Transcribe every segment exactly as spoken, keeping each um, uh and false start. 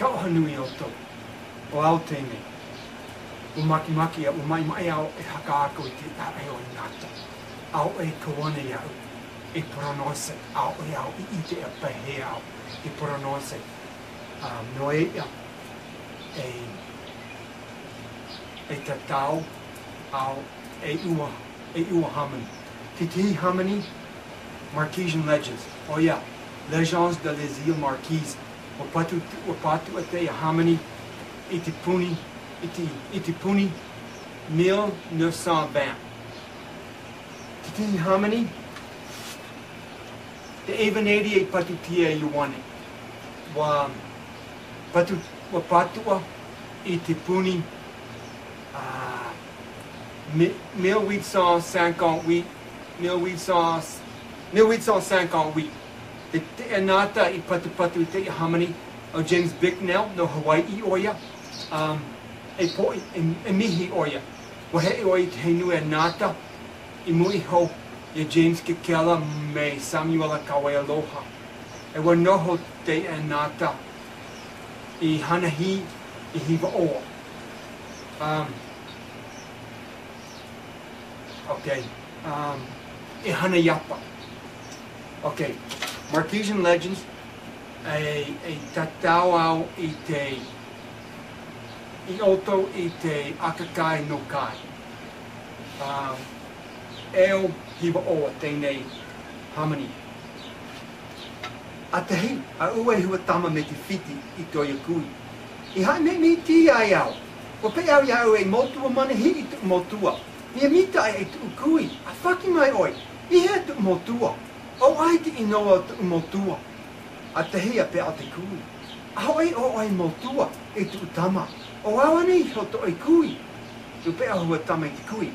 Ka ʻoaʻoa nui ʻoutou, ʻo au teie. ʻUa makimaki au, ʻua maʻimaʻi au e haka ako i te ʻāʻai o Nata. ʻAore e kō ʻana iāʻu e prononce, ʻaore au i ʻite e pahe au e prononce. Um, nō reira, e, e tatau au e ua, e ua hāmani. Te tahi hāmani, Marquisian Legends. ʻOia, Legends de les Îles Marquises. ʻUa patu, ʻua patu ʻa teie hāmani i te puni, i te, i te puni mille neuf cent vingt. Te tahi hāmani, te ʻEvaneria i patutia e Ioane. ʻUa patu, ʻua patu ʻoia i te puni, ā, mi-, mille huit cent cinquante-huit, mille huit cents, mille huit cent cinquante-huit. Te, te taʻata i patupatu i te hāmani, ʻo James Bicknell, nō Hawaii ʻoia, um, e poʻi, e, e mihi ʻoia. ʻUa heʻe ʻoia i te fenua Nata, i mua iho iā James Kekela mai Samuela Kawealoha. E ʻua noho te taʻata i Hanahi i Hivaʻoa. Um, okay. Um, i Hanaiapa. Okay. Marquisian Legends, e, e tatau au i te, i ʻoutou i te ʻākaʻa nō Kai. Um, ʻEo Hivaʻoa teie hāmani. ʻA tahi, ʻa ʻoe e hua tama mai te Fiti i tō ia kui. I haʻamāmāiti ai au. ʻUa peʻe au iāʻu e motu ʻua manahi i tōʻu motu. Mea mita ai e tōʻu kui, ʻa fāki mai ʻoe, i hea tōʻu motu. ʻO ai te ʻino o tōʻu motu. ʻA tahi ʻa peʻe te kui. ʻAore ʻo ʻoe motu, e tōʻu tama. ʻO au ānei iho tō ʻoe kui. ʻUa peʻe hua tama i te kui.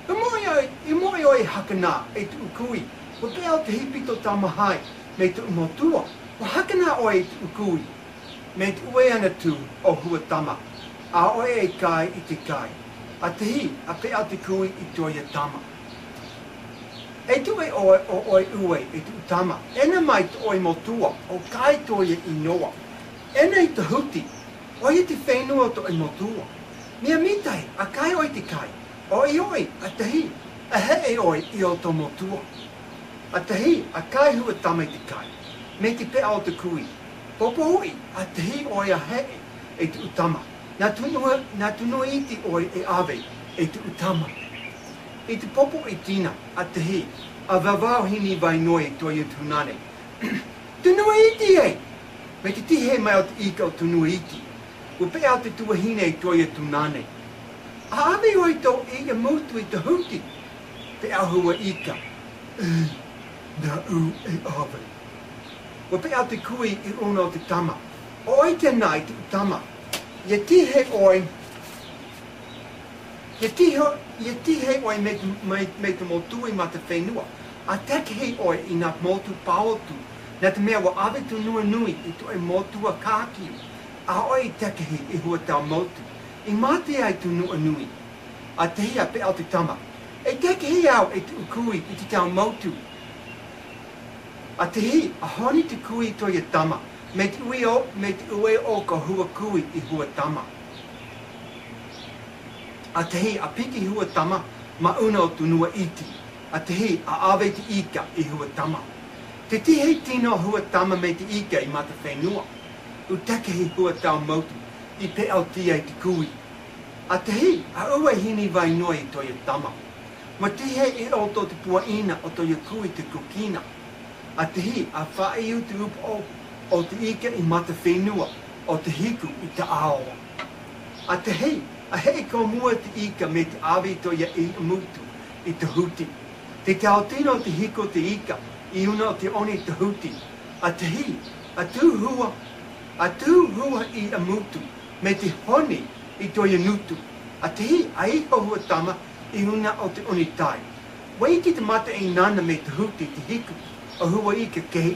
ʻUa moʻe ʻoe, ʻua moʻe ʻoe e haka na, e tōʻu kui. ʻUa peʻe te hepetoma hai, mai tōʻu motu. ʻUa haka na ʻoe e tōʻu kui. Mai te ʻueʻueʻa atu o hua tama. ʻAore e kai i te kai. ʻA tahi, ʻa peʻe te kui i tō ia tama. E tuʻu ʻoe, ʻo ʻoe ʻue, e tōʻu tama. ʻEna mai tō ʻoe motu, ʻo kai tō ia ʻino. ʻEna i Tahuti, ʻoia te fenua o tō ʻoe motu. Mea mita ai, ʻa kai ʻoe i te kai. ʻOiʻoi, ʻa tahi, ʻa heʻe ʻoe i ō tō motu. ʻA tahi, ʻa kai hua tama i te kai. Mai te peʻe o te kui. Popohuʻi, ʻa tahi ʻoe ʻa heʻe, e tōʻu tama. Nā Tunu, nā Tunuaiti ʻoe e ʻave, e tōʻu tama. I te popo i Tina, ʻa tahi, ʻa Vavao Hinivaiʻa i tō ia tūnane. Tunuaiti ē! Mai te tihi mai o te ika o Tunuaiti. ʻUa peʻe te tuahine i tō ia tūnane. ʻA ʻave ʻoe i tō ia motu i Tahuti. Peʻe hua ika. E, nāʻu e ʻave. ʻUa peʻe te kui i ʻōna o te tama. ʻO ʻoe te nā i te tama. ʻIa tihi ʻoe. ʻIa tihi, ʻia tihi ʻoe mai te, mai, mai te motu i Matafenua. ʻA takehi ʻoe i nā motu paotu. Nā te mea ʻua ʻave Tunuanui i tō ʻoe motu a kākiu. ʻAore i takehi i hua tau motu. I mate ai Tunuanui. ʻA tahi ʻa peʻe te tama. E takehi au e tōʻu kui i te tau motu. ʻA tahi, ʻa honi te kui i tō ia tama, mai te ʻueʻueʻa, mai te ʻueʻueʻa o hua kui i hua tama. ʻA tahi, ʻa piki hua tama, ma ʻōna o Tunuaiti. ʻA tahi, ʻa ʻave te ika i hua tama. Te tihi tino hua tama mai te ika i Matafenua. ʻUa takehi hua tau motu, i peʻe ʻoia i te kui. ʻA tahi, ʻa ʻue Hinivaiʻa i tō ia tama. ʻUa tihi i roto te puaʻina o tō ia kui te kukina. ʻA tahi, ʻa faʻaiʻu te upoʻo o te ika i Matafenua, ʻo te hiku i Taʻaoa. ʻA tahi, ʻa heʻe kōmua te ika mai te ʻave i tō ia ʻia motu, i Tahuti. Te tau tino te hiku o te ika, i ʻōna o te one i Tahuti. ʻA tahi, ʻa tū hua, ʻa tū hua ʻia motu, mai te honi i tō ia ngutu. ʻA tahi, ʻa iho hua tama, i ʻōna o te one tai. ʻUa iti te mataʻeinaana mai Tahuti te hiku, ʻo hua ika kehe.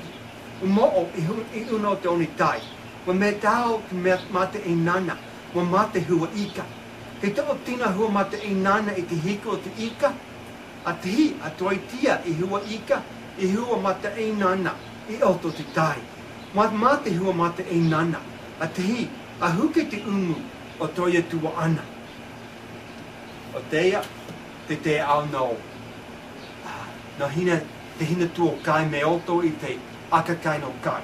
ʻUa moʻo i ʻō-, i ʻōna o te one tai. ʻUa mea tau te mea-, mataʻeinaana, ʻua mate hua ika. Te toʻo tino hua mataʻeinaana i te hiku o te ika, ʻa tahi, ʻa toetia i hua ika, i hua mataʻeinaana, i roto te tai. ʻUa mate hua mataʻeinaana, ʻa tahi, Ahu ke te umu o toia tuaʻana. O teia, te te au no. No hina, te hina tuo kai me oto i te aka kai no kai.